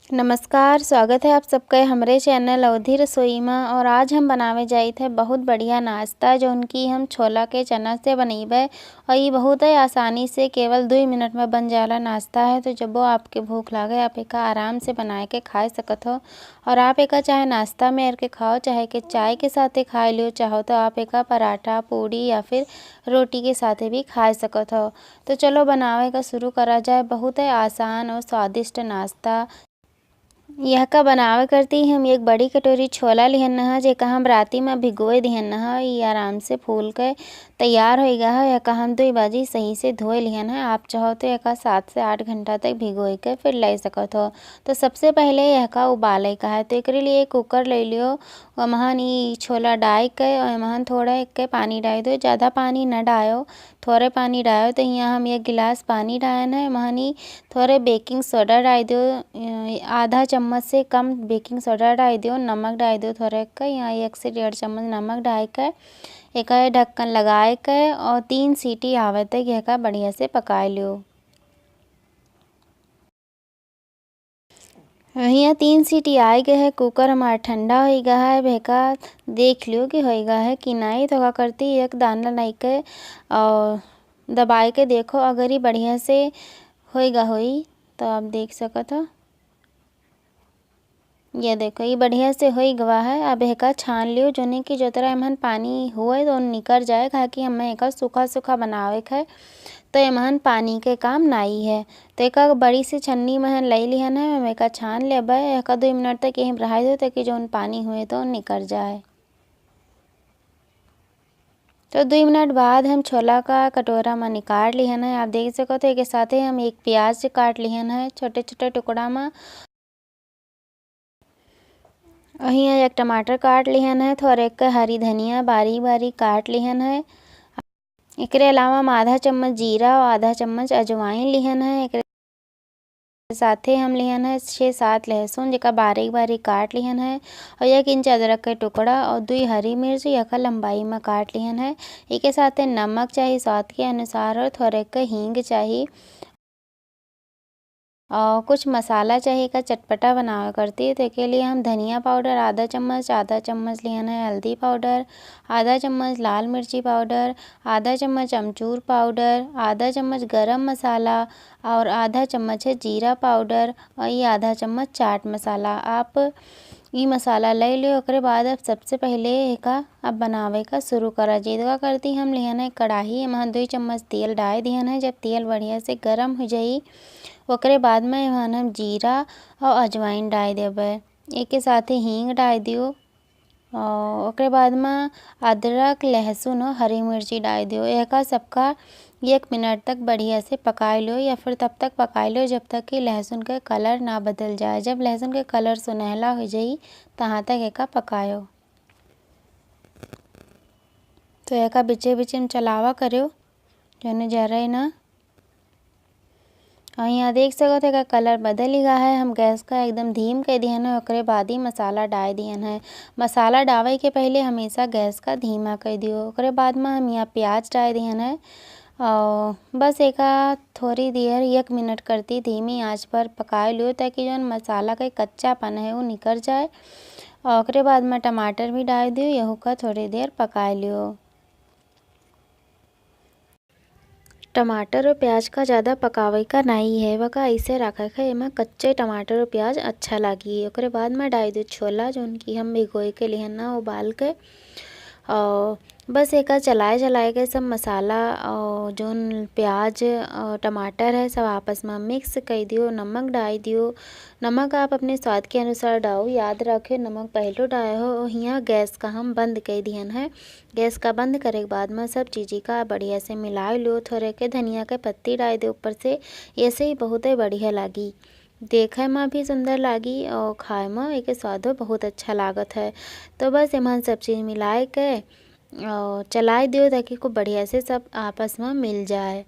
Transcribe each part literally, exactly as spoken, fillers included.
नमस्कार, स्वागत है आप सबके हमरे channel अवधी रसोई मा। और आज हम बनावे जाइत है बहुत बढ़िया नाश्ता, जौन कि हम छोला के चना से बनइबे। और ई बहुत ही आसानी से केवल दुई मिनट में बन जाला नाश्ता है। तो जब वो आपके भूख लागे, आप एका आराम से बनाए के खाए सकत हो। और आप एका चाहे नाश्ता में एरके खाओ, चाहे के चाय के साथे खाए लियो, चाहो तो आप एका पराठा, पूड़ी या फिर रोटी के साथे भी खाए सकत हो। तो चलो बनावे का शुरू करा जाए। बहुत ही आसान और स्वादिष्ट नाश्ता। यहका बनावे करती हम एक बड़ी कटोरी छोला लिहन ह, जेका हम राती में भिगोए दिहन ह। ई आराम से फूल के तैयार होइ गा है। यहका हम दुई बाजी सही से धोए लिहन है। आप चाहो तो यहका सात से आठ घंटा तक भिगोए के फिर ले सकत हो। तो सबसे पहले यहका उबाले का है, तो एकरे लिए कुकर ले लियो। ओमहन ई छोला डाइ के और एमहन थोड़ा एक के पानी डाइ दो, ज़्यादा पानी न डायो, थोड़े पानी डायो। तो यहाँ हम एक गिलास पानी डायन है, एमहन ई थोड़े baking soda डाइ दो, अ, आधा चम्मच से कम baking soda डाइ दो, नमक डाइ दो थोड़े के, यहाँ एक से डेढ़ चम्मच नमक डाइ के एका ढक्कन लगाए के और तीन सीटी आवे तक एका बढ़िया से पकाए लियो। हियाँ तीन सीटी आइ गए है, कुकर हमार ठंडा होइ गया है। अब एका देख लियो कि होइ गया है कि नाहीं। तो का करती, एक दाना नाइ के और दबाए के देखो, अगर ई बढ़िया से होइ गा होई तो आप देख सकत हो। ये देखो, ई बढ़िया से होइ गवा है। अब एका छान लियो, जोने कि जो तरह एमहन पानी हुए तो निकर जाए, काहे कि हमें एका सूखा सूखा बनावे के है, तो एमहन पानी के काम नाई है। तो एका बड़ी सी छन्नी में हम लई लिहन है, हम एका छान लेबे। एका दुई मिनट तक यहीं रहाई दो, ताकि जौन पानी हुए तो निकर जाए। तो दुई मिनट बाद हम छोला का कटोरा में निकाल लिहन है। आप देख सकत हो, एके साथे हम एक प्याज काट लिहन है छोटे छोटे टुकड़ा में। और हियाँ एक टमाटर काट लिहन है, थोड़े के हरी धनिया बारीक बारीक काट लिहन है। एकरे अलावा हम आधा चम्मच जीरा और आधा चम्मच अजवाइन लिहन है। एकरे साथे हम लिहन है छः सात लहसुन, जेका बारीक बारीक काट लिहन है, और एक इंच अदरक के टुकड़ा और दुई हरी मिर्च, एका लंबाई में काट लिहन है। एके साथे नमक चाही स्वाद के अनुसार और थोड़े के हींग चाही। और कुछ मसाला चाही, एका चटपटा बनावे करती, तो एके लिए हम धनिया पाउडर आधा चम्मच, आधा चम्मच लिहन है हल्दी पाउडर, आधा चम्मच लाल मिर्ची पाउडर, आधा चम्मच अमचूर पाउडर, आधा चम्मच गरम मसाला और आधा चम्मच है जीरा पाउडर और ये आधा चम्मच चाट मसाला। आप ई मसाला ले लियो। ओकरे बाद अब सबसे पहले एका अब बनावे का शुरू करा जाई। तो का करती, हम लिहन है कढ़ाई, एमहन दुई चम्मच तेल डाल दिहन है। जब तेल बढ़िया से गरम हो जाई, ओकरे बाद में एमहन हम जीरा और अजवाइन डाल देबे। एके साथे हींग डाल दियो और ओकरे बाद में अदरक, लहसुन और हरी मिर्ची डाल दियो। एका सबका एक मिनट तक बढ़िया से पकाए लो या फिर तब तक पकाए लो जब तक कि लहसुन के कलर ना बदल जाए। जब लहसुन के कलर सुनहला हो जाई, तहाँ तक एका पकायो। तो एका बीचे बीचे में चलावा करियो, जौने जरे ना। और यहाँ देख सकत हो, एका कलर बदल ही गया है। हम गैस का एकदम धीम कर दिहन है, ओकरे बाद ही मसाला डाल दिहन है। मसाला डावे के पहले हमेशा गैस का धीमा कर दियो। ओकरे बाद में हम यहाँ प्याज डाल दिहन है और बस एका थोड़ी देर, एक मिनट करती धीमी आंच पर पकाए लियो, ताकि जौन मसाला का कच्चापन है, वो निकर जाए। और ओकरे बाद में टमाटर भी डाल दियो, यहू का थोड़ी देर पकाए लियो। टमाटर और प्याज का ज़्यादा पकावे का नाई है, वका ऐसे रखे के, एमा कच्चे टमाटर और प्याज अच्छा लागी। ओकरे बाद में डाल दियो छोला, जौन कि हम भिगोए के लिहन ना, उबाल के। और बस एका चलाए चलाए के सब मसाला और जौन प्याज और टमाटर है, सब आपस में मिक्स कर दियो। नमक डाल दियो, नमक आप अपने स्वाद के अनुसार डाओ। याद रखे, नमक पहले डाए हो। और हियाँ गैस का हम बंद कर दिहन है। गैस का बंद करे के बाद में सब चीज़ी का बढ़िया से मिला लो। थोड़े के धनिया के पत्ती डाल दे ऊपर से, ऐसे ही बहुत ही बढ़िया लागी, देखे में भी सुंदर लागी और खाए में एके स्वादो बहुत अच्छा लागत है। तो बस एमन सब चीज़ मिलाए के और चलाए दियो, ताकि खूब बढ़िया से सब आपस में मिल जाए।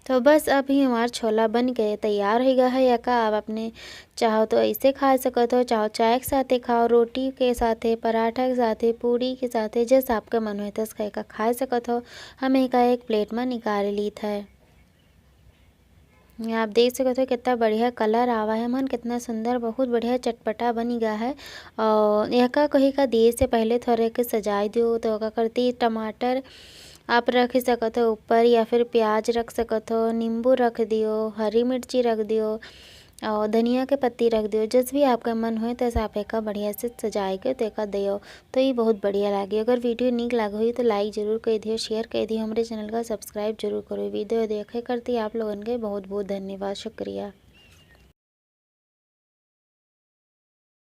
तो बस अभी हमार छोला बन के तैयार हो गया है। एका आप अपने चाहो तो ऐसे खा सकत हो, चाहो चाय के साथे खाओ, रोटी के साथे, पराठा के साथे, पूड़ी के साथे, जैसे आपके मन होए तैसे एका खा सकत हो। हम एका एक प्लेट में निकाल लीत है। आप देख सकत हो कितना बढ़िया colour आवा है मन, कितना सुंदर, बहुत बढ़िया चटपटा बनी गा है। और एका कही का दिए से पहले थोड़े के सजाई दियो, तो ओका करती टमाटर आप रख सकत हो ऊपर, या फिर प्याज रख सकत हो, नींबू रख दियो, हरी मिर्ची रख दियो, और धनिया के पत्ती रख दियो। जस भी आपका मन होए, तस आप एका बढ़िया से सजाए के तो एका दियो, तो ये बहुत बढ़िया लागे। अगर video नीक लाग होई, तो like जरूर कर दियो, share कर दियो, हमरे channel का subscribe जरूर करो। Video देखे करती आप लोगन के बहुत बहुत धन्यवाद, शुक्रिया।